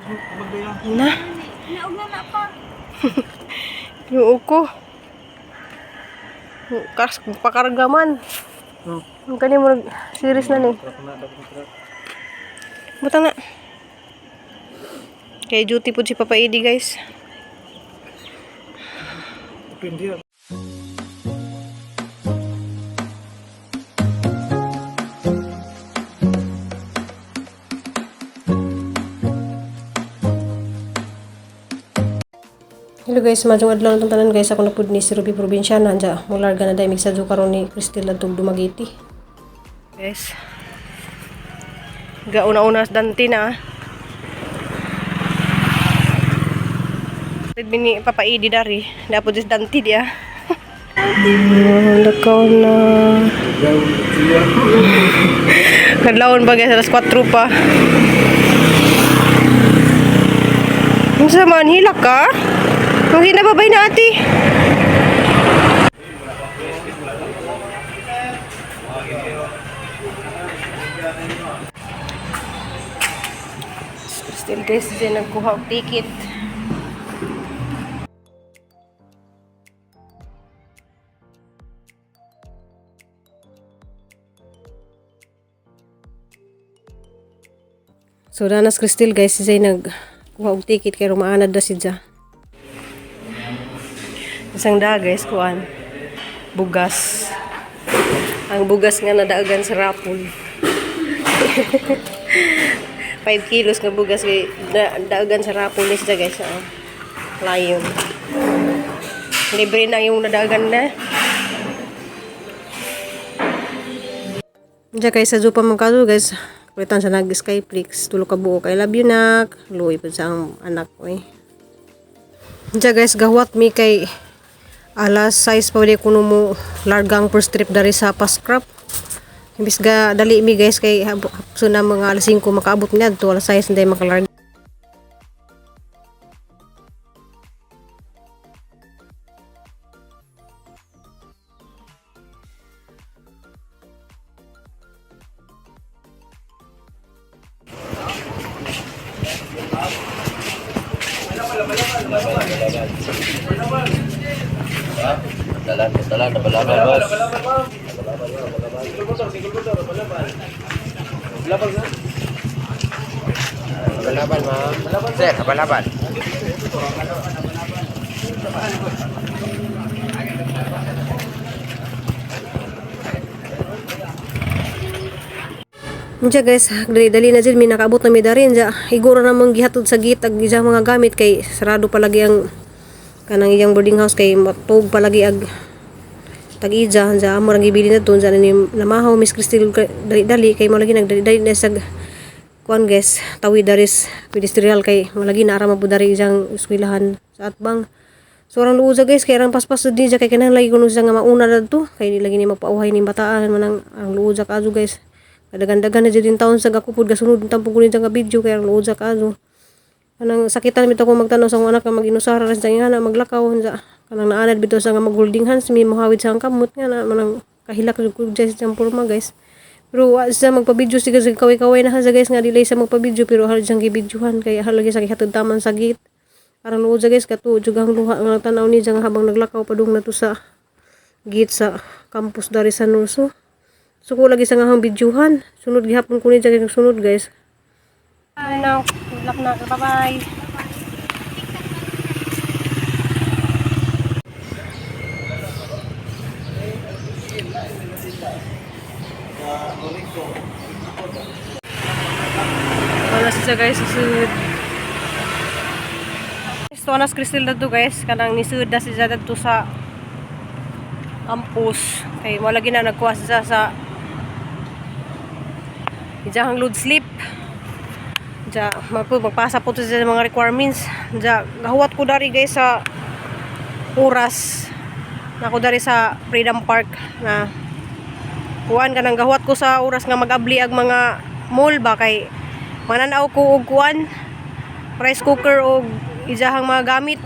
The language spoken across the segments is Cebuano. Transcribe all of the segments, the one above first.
Na. Naog na na pa. Yung ko. Kas pakarga man. Ang kani mo series na ni. Butang na. Kay duty po si Papa Edi, guys. Hello guys, maayong adlaw na tanan guys. Ako na pud ni si Ruby Provinciana anja mularga na dai mig sa karon ni Cristel adtong Dumaguete. Guys. Gauna-una sa Dante na. Ah. Red ni Papa Edi dari. Dapat is Dante dia. Lakaw na. Kadlawon ba guys, alas 4 pa. Unsa man hilak ka? Ang hinababay na ate. Still guys, siya nagkuha og ticket. So danas Cristel guys, siya nagkuha og ticket kay rumaanad na siya. Isang da guys, kuan. Bugas. Ang bugas nga nadaagan sa rapol. 5 kilos nga bugas kay daagan sa rapol ni siya guys. Oh. Lion. Libre na yung nadaagan na. Diyan guys, sa Zupa man kaso guys. Kulitan sa nag Skyflix. Tulo ka buok. I love you nak. Luwi po sa ang anak ko eh. Diyan guys, gahuwat mi kay alas 6 pa di kuno mo largang first trip dari sa Pascrap. Imbis ga dali mi guys kay hapso na mga alas 5 makaabot mi adto alas 6 hindi makalarga. Dalan, dalan, laban, boss. Laban, ma'am. Sir, laban. Diyan guys, dali dali na jud mi nakaabot na mi dari diyan. Iguro na mong gihatod sa gate ag iyang mga gamit kay sarado palagi ang kanang iyang boarding house kay matug palagi ag tag-ija diyan amo rang gibili na doon diyan ni namahaw Miss Cristel dali dali kay mo lagi nagdali dali na sa kuan guys, tawid daris pedestrian kay mo lagi naara man pud dari iyang eskwelahan sa atbang. So arang luosa guys kay arang paspas din siya kay kinahanglan lagi kuno siya nga mauna dadto kay di lagi ni magpauhay ni bataan manang ang luosa kaayo guys. Kadagan-dagan na jud yung taon sa gakupod gasunod tampong ko ni nga video kay ang luosa kaayo. Kanang sakitan bitaw ko magtan-aw sa akong anak nga mag-inusara ra siya nga maglakaw unsa kanang naanad bitaw sa nga mag-holding hands mi mohawid sa ang kamot nga na manang kahilak jud ko dyan sa porma guys. Pero wa siya magpa-video siya kasi kaway-kaway na siya guys nga dili siya magpa-video pero hal siyang gibidyohan kay hal lagi sa gihatod taman sa gate. Arang luod siya guys kato jud ang luha nga tan-aw ni siya nga habang naglakaw padung na to sa gate sa campus dari sa Nurso. So ko lagi sa nga hang videohan. Sunod gihapon ko ni siya kay sunod guys. Now, good luck na. Bye-bye. Wala siya guys, susud. Ito anas Cristel to guys, kanang nisud na siya dadto sa campus. Kay wala gina nagkuha siya sa ijahang load slip. Ja, magpasa po to sa mga requirements. Ja, gahuwat ko dari guys sa oras. Nako dari sa Freedom Park na kuan kanang gahuwat ko sa oras nga mag-abli ang mga mall ba kay mananaw ko og kuan rice cooker og ijahang mga gamit,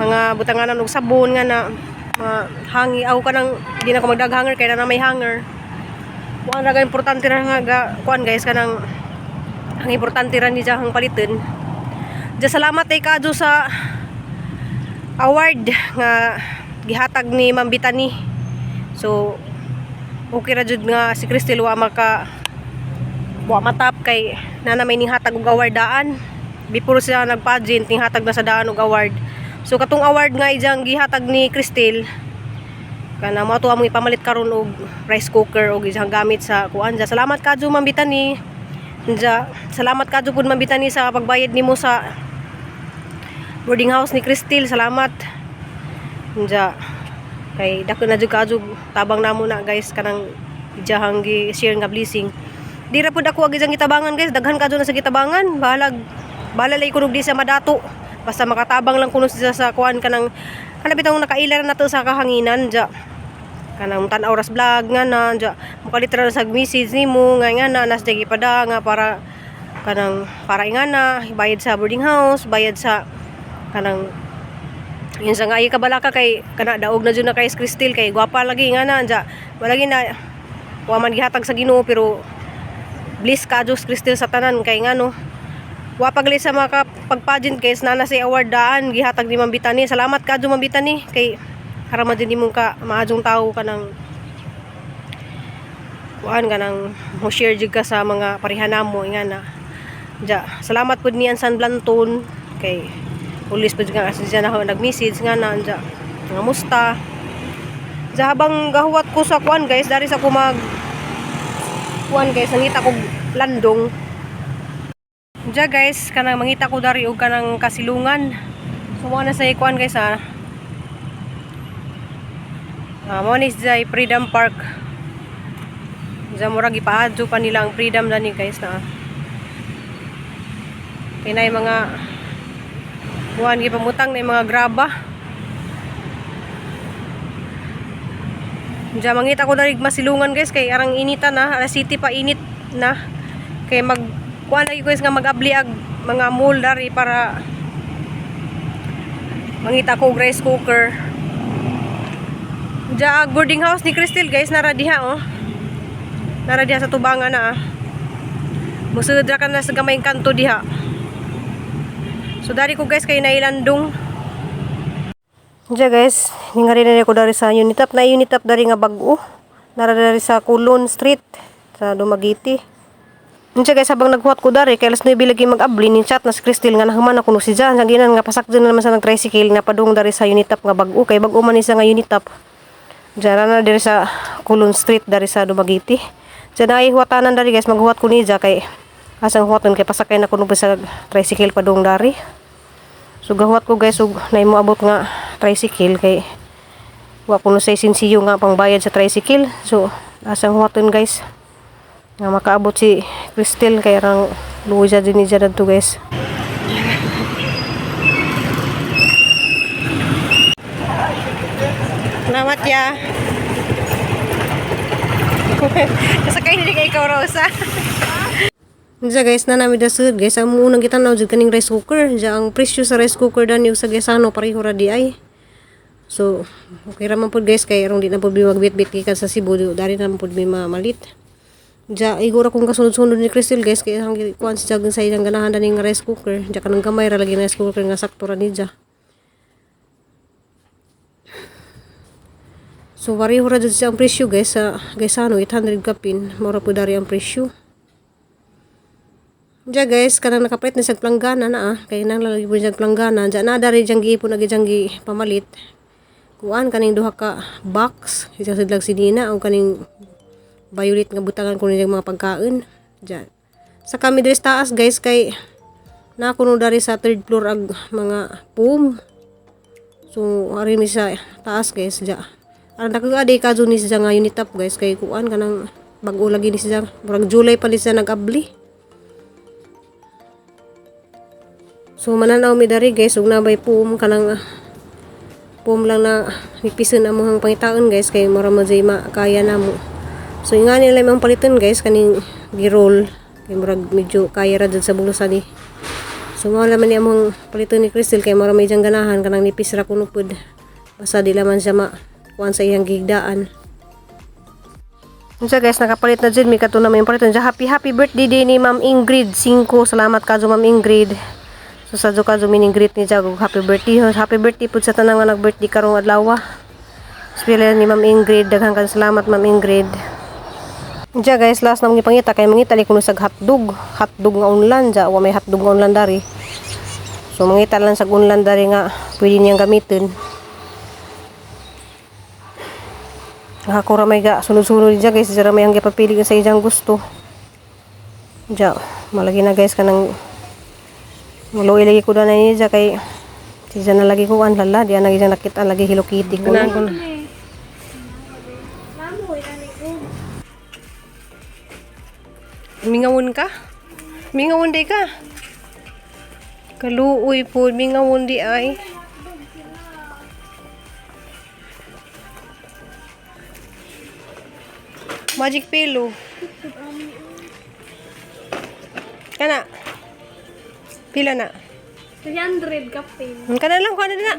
mga butanganan og sabon nga na mga hangi ako kanang di na ko magdag hanger kay na may hanger. Kuan ra ga importante ra nga ga, kuan guys kanang Ang importante ra ni ang paliton. Diya, salamat ay kadyo sa award nga gihatag ni Ma'am Bitani. So okay ra jud nga si Cristel wa maka wa matap kay nana may nihatag og award daan. Before siya nagpageant, nihatag na sa daan og award. So katong award nga ijang gihatag ni Cristel kana mo ato among ipamalit karon og rice cooker og isang gamit sa kuan. Dya, salamat kadyo, Ma'am Bitani. Dya, salamat kadyo pud, Ma'am Bitani, sa pagbayad nimo sa boarding house ni Cristel. Salamat. Dya, kay dako na jud kadyo tabang namo na, guys, kanang ijahang gi share nga blessing. Di ra pud ako ag ijang gitabangan, guys. Daghan kadyo na sa gitabangan. Bahalag bahala lay kunog di sa madato, basta makatabang lang kuno siya sa kuan, kanang kana bitong nakaila na nato sa kahanginan. Dya, kanang tan-aw ras vlog nga na dya, mukalit ra sa message nimo nga nga na nas dya gipada nga para kanang para ingana bayad sa boarding house, bayad sa kanang yun sa nga ay kabalaka kay kana daog na jud na kay Cristel kay gwapa lagi nga na. Dya, wala gi na wa man gihatag sa Ginoo, pero bliss ka Diyos Cristel sa tanan kay ngano wa pagali sa mga pagpageant, guys, nana say award daan gihatag ni Ma'am Bitani. Salamat ka Ma'am Bitani kay harama din nimong ka maadjong tawo, kanang kuan, kanang mo share jud ka sa mga pareha namo nga na. Ja, salamat pud niyan San Blanton kay ulis pud nga kasi siya na nag-message nga na. Ja, nga musta. Ja, habang gahuwat ko sa kuan, guys, dari sa ko mag kuan, guys, nangita ko landong. Ja guys, kanang mangita ko dari og kanang kasilungan. So mo na sa kuan, guys, ha. Ah, mo ni sa Freedom Park. Diyan murag ipaadyo pa nila ang freedom dani, guys, na. Kay naay mga kuan, gipamutang na yung mga graba. Diyan mangita ko dari masilungan, guys, kay arang inita na, alas city pa init na. Kay mag kuan lagi, guys, nga mag-abli ag mga mall dari para mangita ko og rice cooker. Diyan ag boarding house ni Cristel, guys, nara diha oh. Nara diha sa tubangan na ah. Musulod ra ka na sa gamayng kanto diha. So dari ko, guys, kay nailandong. Diya guys, ningari na ko dari sa Unitop na Unitop dari nga bag-o. Nara dari sa Kulon Street sa Dumaguete. Diya guys, habang naghuwat ko dari kay alas 9 lagi mag-abli, ni chat na si Cristel nga nahuman ako no si Jan. Ginan nga pasak na naman sa nag-tricycle nga padung dari sa Unitop nga bag-o kay bag-o man ni siya nga Unitop. Diyan na diri sa Kulon Street dari sa Dumaguete. Diyan ay huwatanan dari, guys, maghuwat ko niya kay asang huwaton kay pasakay na kuno pa sa tricycle padung dari. So gahuwat ko, guys, ug nay moabot nga tricycle kay wa kuno say sinsiyo nga pangbayad sa tricycle. So asang huwaton, guys, nga makaabot si Cristel kay rang luoy sa din niya dadto, guys. Salamat ya. Kasakay hindi kay ikaw, Rosa. Diya guys, na nami dasud, guys. Ang unang gitanaw jud kaning rice cooker. Diya, ang presyo sa rice cooker dani ug sa Gaisano pareho ra di ay. So, okay ra man pud, guys, kay aron di na pud mi magbit-bit gikan sa Cebu, dari na man pud mi mamalit. Diya, igora kong kasunod-sunod ni Crystal, guys, kay ang kuan siya sa iyang ganahan dani nga rice cooker. Diya, kanang gamay ra lagi na rice cooker nga sakto ra ni diya. So pareho ra jud siya ang presyo, guys, sa Gaisano 800 kapin, mao ra pud dari ang presyo. Diya guys, kanang nakapalit na siyang planggana na ah. Kay nang lalagi po siyang planggana. Diya na dari diyang giipon na diyang gi pamalit. Kuan kaning duha ka box, isang sidlag si Nina o kaning violet nga butangan ko niyang mga pagkain. Diyan. Sa kami diri sa taas, guys, kay na kuno dari sa third floor ag mga foam. So ari mi sa taas, guys, diya. Aron dako adi kadyo ni siya nga unit up, guys, kay kuan kanang bag-o lagi ni siya. Murag July pa ni siya nag-abli. So mananaw mi dari, guys, ug nabay foam, kanang foam lang na nipison ang mga pangitaon, guys, kay mura mo jay makaya namo. So ingani lang imong paliton, guys, kaning gi-roll kay murag medyo kaya ra jud sa bulusan ni. So mao naman ni among paliton ni Crystal kay mura may diyang ganahan kanang nipis ra kuno pud. Basta di laman siya ma kuan sa iyang gigdaan. Unsa guys, nakapalit na jud mi kato na may palit. Unsa, happy happy birthday day ni Ma'am Ingrid 5. Salamat kajo, Ma'am Ingrid. So sa kajo mining greet ni Jago, happy birthday. Happy birthday pud sa tanang nga nag-birthday karong adlaw. Especially ni Ma'am Ingrid, daghan kang salamat, Ma'am Ingrid. Diya guys, last na mong ipangita kay mangita li kuno sa hotdog, hotdog nga unlan ja, wa may hotdog nga unlan dari. So mangita lang sa unlan dari nga pwede niyang gamitin. Ako ra may ga sunod-sunod diya guys, diya ra may ang gipapili sa iyang gusto. Diya, malagi na guys kanang maluoy lagi ko na niya kay siya na lagi ko an lala, diya na gid nakita lagi Hello Kitty ko. Mingawon ka? Mingawon day ka? Kaluoy po, mingawon di ay. Magic pillow. Kana. Pila na? 300 kapin. Kana lang, kana na.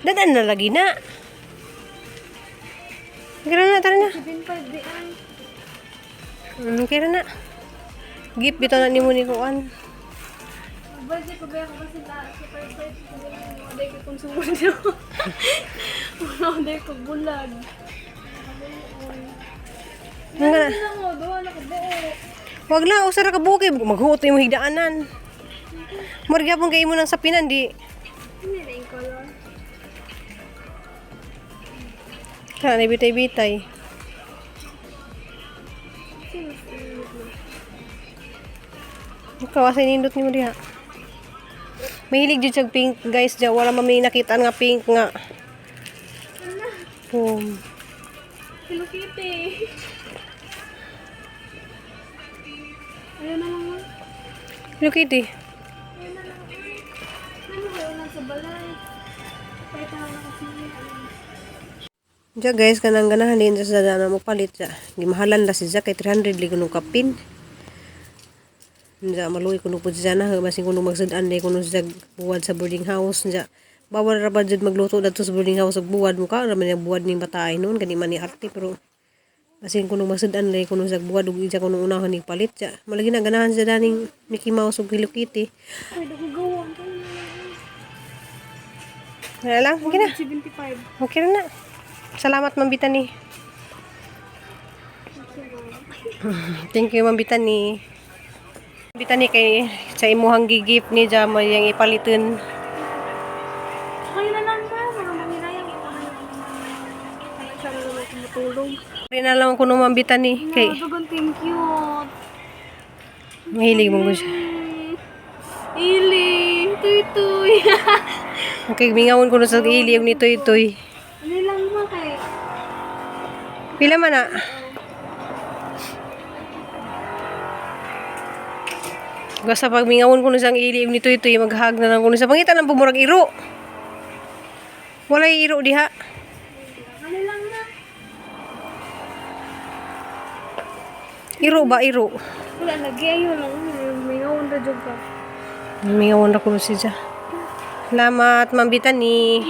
Dadan na lagi na. Kira na, tara na. 75 di ay. Kira na. Gift bitaw na nimo ni kuan. Budget ko ba ako kasi na super super wala ko konsumo niyo. Wala ko bulag. Nga na. Ano mo, duha na ka buo. Wag lang, usa ra ka buok maghuot imong higdaanan. Murag gyapon kay imo nang sapinan di. Hindi na yung color. Kana bitay-bitay. Sino sa inyo mo? Ikaw asa nindot nimo diha. Mahilig jud siya pink guys, diya wala man may nakita nga pink nga. Boom. Hello Kitty. Ayun na lang. Oh. Hello Kitty. Ayun na lang. Ano ba yun sa balay? Kahit na lang kasi. Diya guys, kanang ganahan din sa dana mo palit siya. Gimahalan la si Jack kay 300 ligo nung kapin. Diya maluoy kuno pud siya na basin kuno magsud-an day kuno siya buwad sa boarding house. Diya bawal ra ba jud magluto dadto sa boarding house og buwad mo ka ra man niya buwad ning bataay noon kani man ni arte, pero basin kuno magsud-an day kuno siya buwad ug iya kuno unahon ni palit siya. Malagi na ganahan siya daning Mickey Mouse ug Hello Kitty. Pwede ko gawa. Wala lang, okay na. 75. Okay na. Salamat, Ma'am Bitani. Thank you, Ma'am Bitani. Bitani kay sa imuhang gi-gift ni Jama yang ipaliton. Okay na lang ba? Mga manginayang ito. Ano siya na naman tumutulong. Rin na lang ko no, Ma'am Bitani, kay Dugon, thank you. mahilig mo siya. Ili, tuy tuy. Okay, mingawon ko no sa ili og ni Toy Toy. Ano lang ba kay? Pila man na? Basta pag mingawon ko no sa ili og ni Toy Toy, maghag na lang ko no sa pangita ng pumurag iro. Walay iro diha. Ano lang na? Iro ba iro? Wala lagi ayun lang. May ngayon na jud ka. Mingawon ra ko no siya. Salamat, Ma'am Bitani.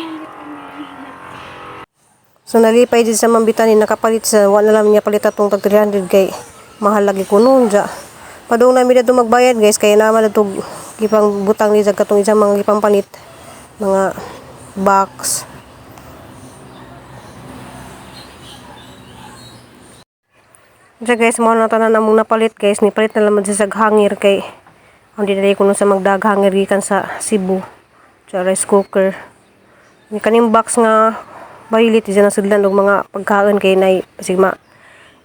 So nalipay din sa Ma'am Bitani, nakapalit sa wala na lang niya palit atong tag 300 kay mahal lagi ko noon ja. Padung nami dito magbayad guys kay naman dito gipang butang ni katong isang mga gipang palit mga box. Diya guys, mao na tanan namong napalit guys. Nipalit na lang siya sa hangir kay ang dinali ko nun sa magdag hangir gikan sa Cebu. Sa rice cooker. Ni kaning box nga violet isa na sudlan og mga pagkaon kay nay sigma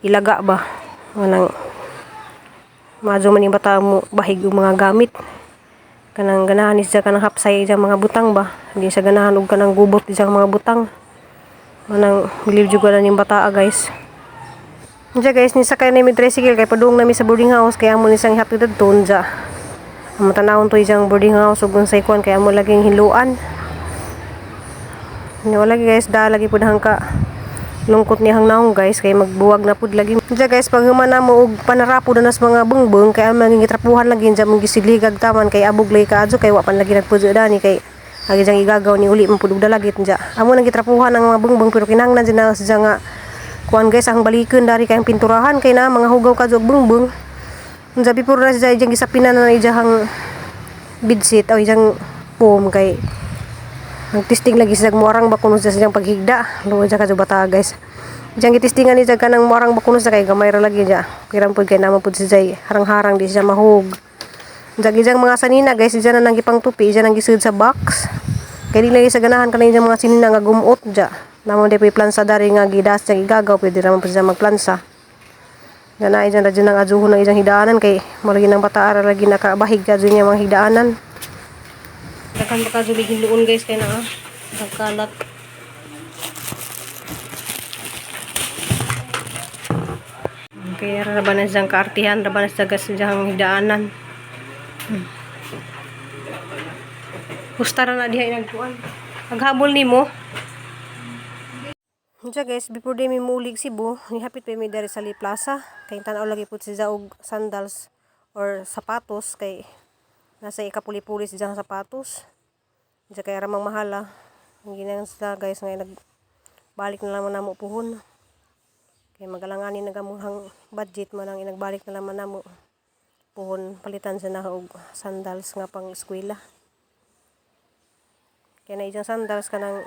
ilaga ba. Manang maadyo man yung bata mo bahig og mga gamit. Kanang ganahan ni siya kanang hapsay isang mga butang ba. Hindi siya ganahan og kanang gubot isang mga butang. Manang bilib jud ko na ning bataa guys. Diya guys, nisakay na mi tricycle kay padung nami sa boarding house kay amo ni sang hatid didto unja. Amo tanawon to isang boarding house ug unsay kuan kay amo laging hiluan. Nya wala lagi guys, da lagi pud hangka lungkot ni hang naong guys kay magbuwag na pud lagi. Diya guys, pag human na mo og panarapo na nas mga bungbung kay amo naging gitrapuhan lagi diya mong gisigligag taman kay abog lagi kaadyo kay wa pan lagi nagpuyo dani kay agi diyang igagaw ni uli man pud og dalagit diya. Amo nang gitrapuhan ang mga bungbung pero kinahanglan jud na siya nga Kuan guys, ang balikan dari kayang pinturahan kay na mga hugaw ka jog bungbung. Unsa before na siya ijang gisapinan na ijang bidsit o ijang foam kay nagtesting lagi siya muarang ba kuno siya siyang paghigda. Luwa siya kadyo bata, guys. Ijang gitistingan ni siya kanang muarang ba kuno siya kay gamay ra lagi siya. Kiram pud kay naman pud siya harang-harang di siya mahug. Unsa ijang mga sanina, guys, ija na nang gipangtupi, ija nang gisud sa box. Kay di lagi sa ganahan kanang ijang mga sinina nga gumot ja. Namo di plansa dari nga gidas siya igagaw, pwede raman pud siya magplansa. Yan na ijang radyo ng ajuhon ng ijang hidaanan kay malagi ng bata ara lagi nakabahig kadyo niya mga hidaanan. Dakan baka juligin doon, guys, kay na ah. Nagkalat. Okay, rabanas siyang kaartihan, rabanas siya gas siyang hidaanan. Husta ra na diha inagkuan. Aghabol nimo. Unsa guys, before day mi muulig Cebu, nihapit pa mi diri sa Lee Plaza. Kay tan-aw lagi pud siya og sandals or sapatos kay nasa ikapuli-puli siya ang sapatos. Unsa kay ramang mahala. Ang ginang sila, guys, ngay nagbalik na lamang namo puhon. Kay magalanganin na gamuhang budget man ang inagbalik na lamang namo puhon palitan sa na og sandals nga pang eskwela. Kay na ijang sandals kanang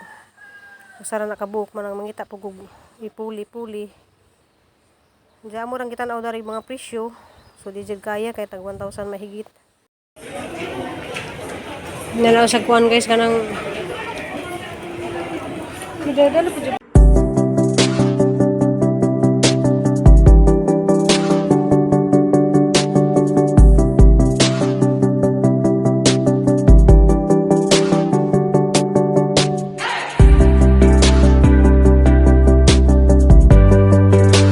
usa ra nakabuok man ang mangita pug og ipuli-puli. Diyan mo rang gitan-aw dari mga presyo. So di jud kaya kay tag 1,000 mahigit. Nalaw sa kuan, guys, kanang Midadala po.